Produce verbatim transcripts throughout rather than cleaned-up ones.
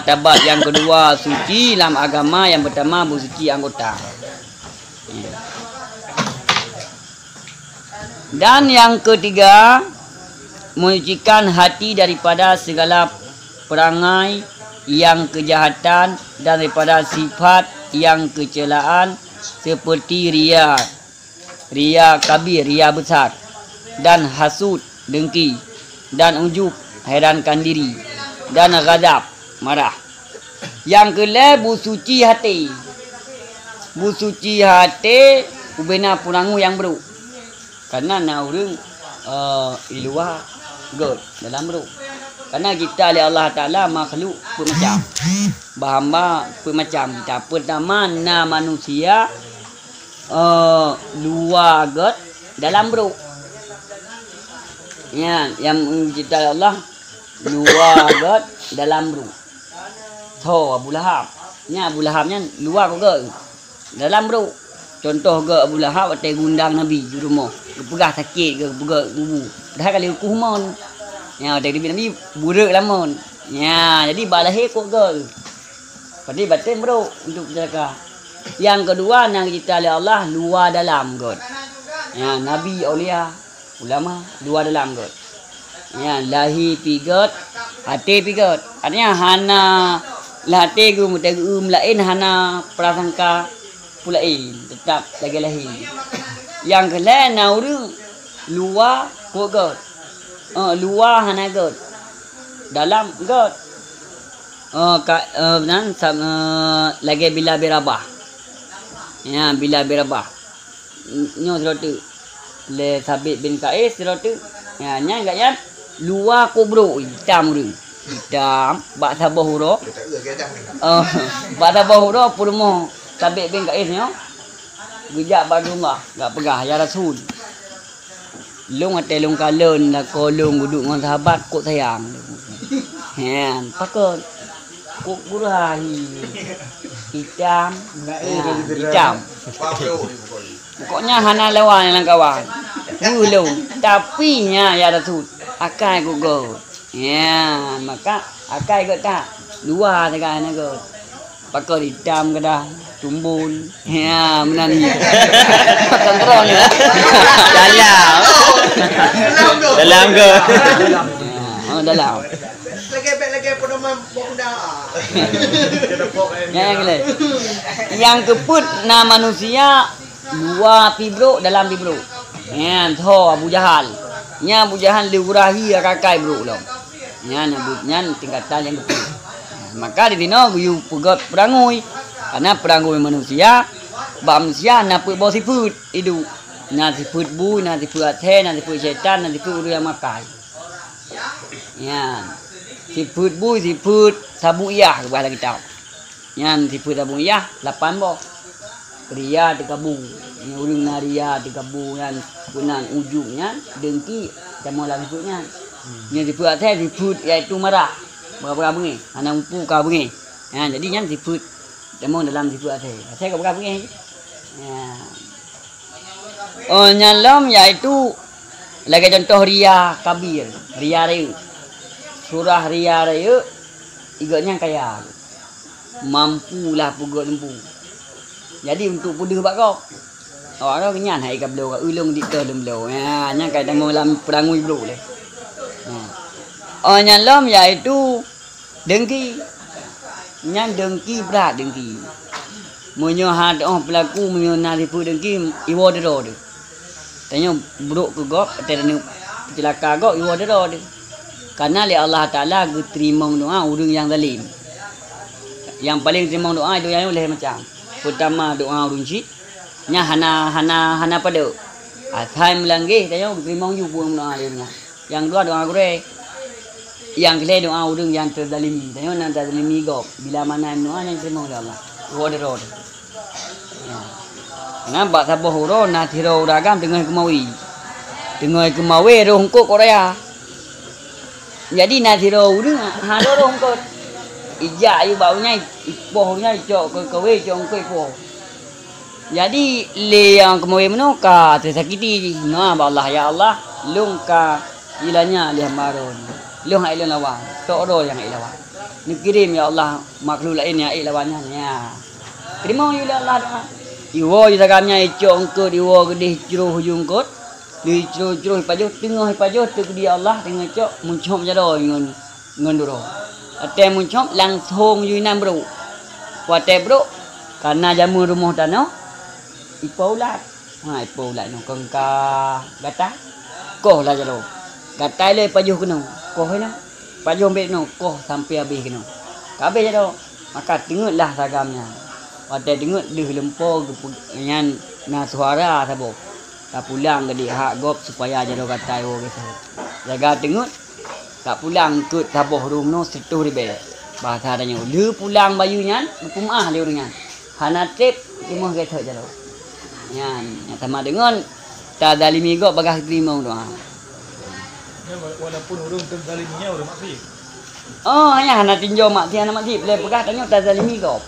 Martabat nyang keudua suci lam agama, nyang peutama beusuci anggota. Dan nyang keutiga, menyucikan hati daripada segala perangai nyang keujahatan dan daripada sifat nyang keuceulaan seperti ria, ria kabir, ria beusar, dan hasut, dengki, dan ujub, herankan diri, dan ghadab, marah. Nyang keulhèe, beusuci até. Beusuci até ubena peurangui nyang brok. Karena na ureuëng, eh, i luwa gét dalam brok. Karena kita lé Allah Taala makhluk peuet macam. Bahamba peuet macam kita. Peutama na manusia, eh, luwa gét dalam brok. Ya, nyang cipta Allah luwa gét dalam brok. Tho Abu Lahab. Nya Abu Lahab nyan luwa gét. Dalam brok. Contoh gét Abu Lahab watée geuundang Nabi di rumoh. Geupeugah sakét, geupeugah kubu. Padahai ka lheueh kuh mon. Nya watée geubi Nabi bureuk lamon. Nya, jadi bak lahé kok gét. Padahai baten brok untuk peucelaka. Nyang keudua, nyang cipta lé Allah luwa dalam gét. Nya, Nabi, aulia, ulama, luwa dalam gét. Nya, lahé pih gét, até pih gét. Artinya hana lam até geuh meuteueu meulaén, hana prasangka peulaén, teutap lagée lahé. Nyang keulhèe na ureuëng luwa kok gét. Eh, luwa hana gét. Dalam gét. Eh, ka, eh, nan sam-, eh, lagée bila birabah. Ya, bila birabah. Nyoe sidroe teuk. Lé Sabit bin Kais sidroe teuk. Ya, nyan gobnyan luwa kok brok, itam ureuëng. Itam, bak saboh uroe. Oh, bak saboh uroe peurumoh Sabit bin Kais nyoe. Geujak bak Rasulullah, gak peugah, "Ya Rasul, lôn watée lôn kalon lakoe lôn geuduek ngon sahabat, kok sayang." Hen, pakon? Kok gurah hi. Itam. Ha, itam. Pokoknya hana lawan lam kawan. Weueh lôn. Tapi nya, ya Rasul, akai kok gét. Ya, maka akai gét that. Luwa sagai hana gét. Pakon itam keudeh, tumbon. Ya, meunan. Pakon keudroe nyoe. Dalam. Dalam gét. Ya, oh, dalam. Lagée bék lagée pedoman bak unda. Nyang laén. Nyang keupeuet na manusia luwa pih brok, dalam pih brok. Nyan tho Abu Jahal. Nyan Abu Jahal lé gurah hi akai brok lom. Nyan Abu, nyan tingkatan nyang keupeuet. Maka di sinoe geuyue peugét peurangui. Karena peurangui manusia, bak manusia na peuet boh sifeuet iduek. Na sifeuet bui, na sifeuet asée, na sifeuet syaitan, na sifeuet ureuëng nyang makai. Nyan. Sifeuet bui, sifeuet sabu iyah geupeugah lam kitab. Nyan sifeuet sabu iyah lapan boh. Ria teukabu. Nyan ureuëng na ria teukabu nyan, peunan ujub nyan, dengki, tamong lam sifeuet nyan. Nyan sifeuet asée, sifeuet yaitu marah. Peugah-peugah beungéh, hana mupu ka beungéh. Nyan, jadi nyan sifeuet tamong dalam sifeuet asée. Asée ka peugah beungéh. Nyan. Oh, nyan lom yaitu lagée contoh ria kabir, ria rayeuk. Surah ria rayeuk, igét nyan kaya. Mampu lah peugét lempu. Jadi untuk peudeuh bak gob. Awak nyan hai ka bloe, ulông di toh lôn bloe. Ha, nyan ka tamong lam peurangui bloe lé. Ha. Oh, nyan lom yaitu Dengki. Nyan dengki brat dengki. Meunyoe hana teuoh peulaku, meunyoe na sifeuet dengki, iwoe dero teuh. Tanyoe brok keu gob, watée taneuk peuceulaka gob, iwoe dero teuh. Karena lé Allah Taala geuteurimong doá ureuëng nyang zalim. Nyang paleng teurimong doá doá nyoe lhée macam. Peutama doá ureuëng syik, nyan hana, hana, hana padub. Asai meulanggeh tanyoe geuteurimong ju peue meudoá lé ureuëng nyan. Nyang dua doá gurée. Nyang keulhée doá ureuëng nyang teuzalimi. Tanyoe na teuzalimi gob. Bila mana meudoá nyang teurimong lé Allah. Woe dero teuh. Ya. Karena bak saboh uroe na sidroe ureuëng agam teungoh keumawe. Teungoh keumawe roh eungkot kok raya. Jadi na sidroe ureuëng ha roh eungkot. Ijak ayue bak ureuëng nyan, ipoh ureuëng nyan, icok keu kawe, icok eungkot ipoh. Jadi lé nyang keumawe meunoe ka teusakiti jih. Nyoe bak Allah, "Ya Allah, lôn ka jilanya lé hamba droe nyoe. Lôn hana lôn lawan. Tok droe nyang hana lawan." Neukirém, ya Allah, makhluk laén nyang ék lawan nyan, ya. Teurimong yue lé Allah doa. Iwoe yue sagai nyan, icok eungkôt, iwoe geudeh, icroh ujong eungkôt. Lheuh icroh-icroh ipajoh, teungoh ipajoh, teukeudi Allah, teungoh icok, meucom jaroe ngon, ngon duroe. Watèe meucom, langsong yue inan brôk. Watèe brôk, ka na jameun rumoh tanoh, ipo ulat. Ha, ipo ulat nyoe kon ka gatai. Koh lah jaloe. Gatai lé pajoh keunoe. Koh inoe. Pajoh bèk noe, koh sampoe habéh keunoe. Ka habéh jaloe. Maka teungeut lah sagam nyan. Watèe teungeut deuh lumpo geupeu-, nyan na suara saboh. Tapulang keu di hak gob supaya jaloe gatai woe geuh. Jaga teungeut. Tapulang eungkôt saboh rhueng nyoe sireutoh ribèe. Bahasa tanyoe, lheuh pulang bayeue nyan, geupeumeu'ah lé ureueng nyan. Hana trép teumeuh geuthot jaloe. Nyan, nyang sama deungon tazalimi gob bagaih teurimong doa. Nyan wa-, walaupun ureueng teuzalimi nyan ureueng maksiet. Oh, nyan hana tinjau maksiet, hana maksiet. Lé peugah tanyoe tazalimi gob.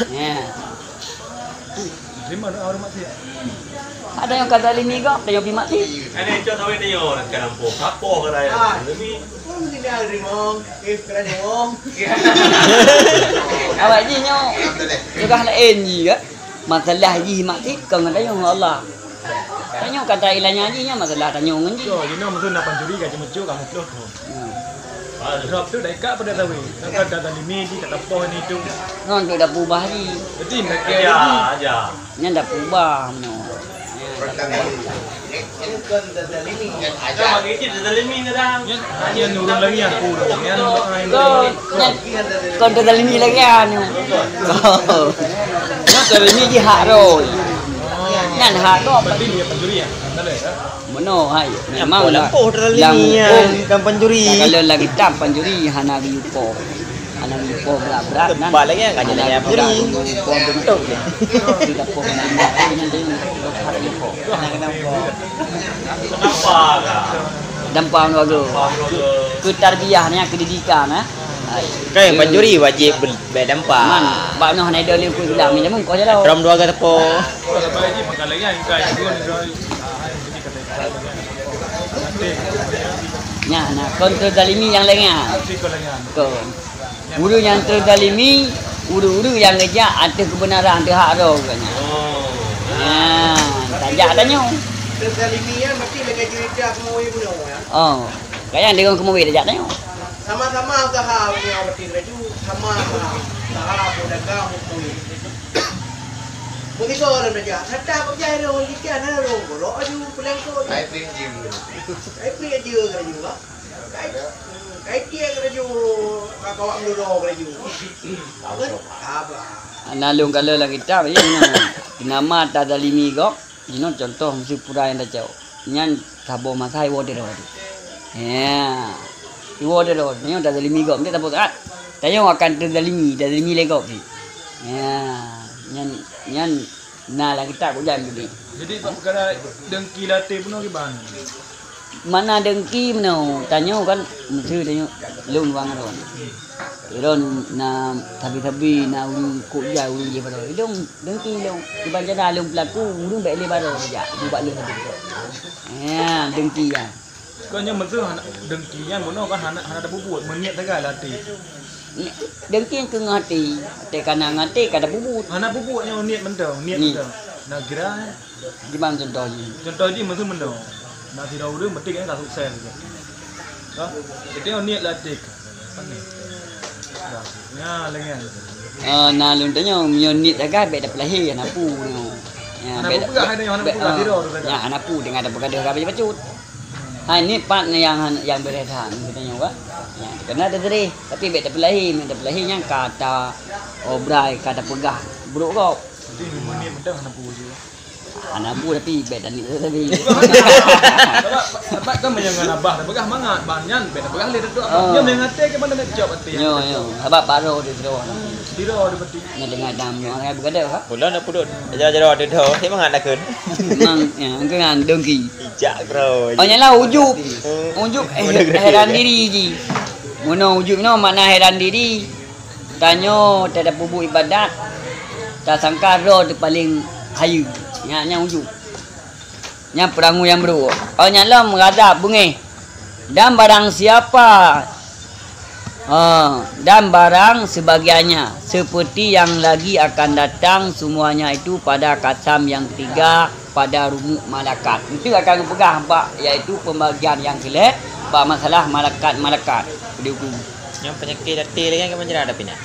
Ya. Terima doa ureueng maksiat. Ada nyang ka zalimi gob, ada nyang pih maksiat. Ada cok sawét tanyoe, nak kena po, kapo kena ya. Ah. Zalimi. Pun mesti dia rimong, eh, kena nyawong. Awak jih nyoe, peugah laén jih, kan? Masalah jih maksiat, kon ngon tanyoe ngon Allah. Tanyoe kata ilanya jih nyan masalah tanyoe ngon jih. Yo, jinoe meusu na pancuri ka jimeucok ka muplôh thon. Hmm. Drob tu dak ikat pada tawi. Kan ka tazalimi jih, ka tapoh ni tu. Ngon tu dak peubah jih. Jadi nak kira jih. Aja. Nyan dak peubah meunoe. Nyan, nyan ureueng lagi aku. Nyan, nyan, kon tazalimi lagi anu. Nyan tazalimi jih hak roh. Nyan hak roh. Berarti dia pencuri ya? Betul ya? Meunoe hai, memang lam, lam huköm, kan pancuri. Kalau lam kitab pancuri hana geuyue po. Hana geuyue po brat-brat nyan. Teupat lagèe nyan, hana geuyue po. Betul. Tidak po kena. Kenapa? Dampa dua go. Keu tarbiyah nyan, keu didikan, eh. Hai. Kan pancuri wajib bèk dampa. Man, bak nyoe hana idong lé huköm Islam, jameun koh jaroe. Rom dua go teupô. Nyan, nah, kon teuzalimi nyang laén nyan. Kon. Ureueng nyang teuzalimi, ureueng-ureueng nyang geujak ateueh keubeunaran, ateueh hak droe geuh nyan. Nyan, tajak tanyoe. Teuzalimi nyan berarti lagèe cerita keumawe bunoe, ya? Oh, kayang deungon keumawe tajak tanyoe. Sama-sama usaha punya berarti laju, sama usaha, usaha, pedagang, pun. Begitu orang belajar. Serta belajar ada orang jikan, ada orang golok aju, pelengkot aju. Ai prinjim. Ai prinjim aju, Pak. Ai, hmm, ai tiek aju, ka kawak meulurok aju. Apa? Apa? Ana lôn kalon lam kitab, ya, nama tazalimi gob. Jinoe contoh miseue pura nyang tacok. Nyan saboh masa iwoe teuh droe teuh. Ya. Iwoe teuh droe. Nyoe tazalimi gob. Nyoe saboh saat. Tanyoe akan teuzalimi, tazalimi lé gob cit. Ya. Nyan, nyan na lam kitab ujan tadi. Jadi, bak peukara dengki lam até bunoe kiban? Mana dengki meunoe? Tanyoe kan, miseue tanyoe lôn wang droe. Droe na sabe-sabe na ureueng kok jai ureueng jih baroe. Lôn dengki lôn. Kiban cara lôn peulaku, ureueng bèk lé baroe jak. Bak lôn sabe. Ya, dengki ya. Kon nyoe miseue hana, dengki nyan bunoe kan hana, hana tapeubuet, meuniet sagai lam até. Ni, dengki keu ngon até, até ka na ngon até ka tapeubuet. Hana peubuet nyoe niet mantong, niet mantong. Nah, kira, eh. Gimana contoh jih? Contoh jih miseue mantong. Nah, sidroe ureueng meutik kan ka sukses. Ha? Jadi nyoe niet lam até. Pane? Dah. Nya, lengan. Eh, na lôn tanyoe, meunyoe niet sagai bèk tapeulahé, hana peue nyoe. Ya, hana bèk, peugah, bèk, hana, hana bèk, peugah, ah, sidroe tu sagai. Ya, hana peue, teungoh tapeugadôh ka bacut. Hai, niet pat nyang, nyang beureh that, geutanyoe ka. Ya, keunan teuseureh, tapi bèk tapeulahé, meunyoe tapeulahé nyan ka ta-, oh, brai, ka tapeugah brôk gob. Jadi, meuniet mantong hana peue jih. Hana peue, tapi bèk taniet tapi. Sabab, sabab kan meunyoe ngon abah tapeugah mangat, ban nyan bèk tapeugah lé teutap. Oh. Nyoe meunyoe ngon até ke mana nak cok até. Nyo, nyo. Sabab baroe di sidroe. Hmm, sidroe di peti. Nyoe deungon dam nyoe, nyoe beugada, ha? Ulôn dah puduk, jaroe-jaroe di doh, saya mangat nakon. Memang, ya, mungkin kan dengki. Ijak bro. Oh, nyan lah ujub. Hmm. Ujub, eh, heran diri jih. Meunoe ujub nyoe makna heran diri. Tanyoe tapeubuet ibadat, tasangka droe teuh paleng hayeue. Nyan, nyan ujub. Nyan peurangui nyang brôk. Oh, nyan lom ghadab, beungéh. Dan barang siapa Ha, dan barang sebagiannya, seperti yang lagi akan datang, semuanya itu pada kasam yang ketiga, pada rumuk malakat. Itu akan peugah bak, iaitu pembagian yang keulhèe, bak masalah malakat-malakat. Dihukum. Nyang peunyakét até lagèe nyan keumeunyeurah ada pinah?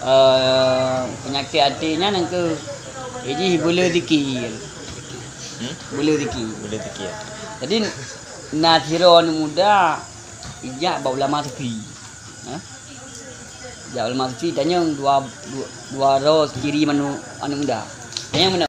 Eh, peunyakét até nyan nyang keu, jadi beu le zikir. Hmm? Beu le zikir. Beu le zikir. Jadi, na sidroe aneuk muda, ijak bak ulama sufi. Ha? Jak ulama sufi tanyong dua, dua, dua roh kiri manu-, aneuk muda. Tanyong meunan.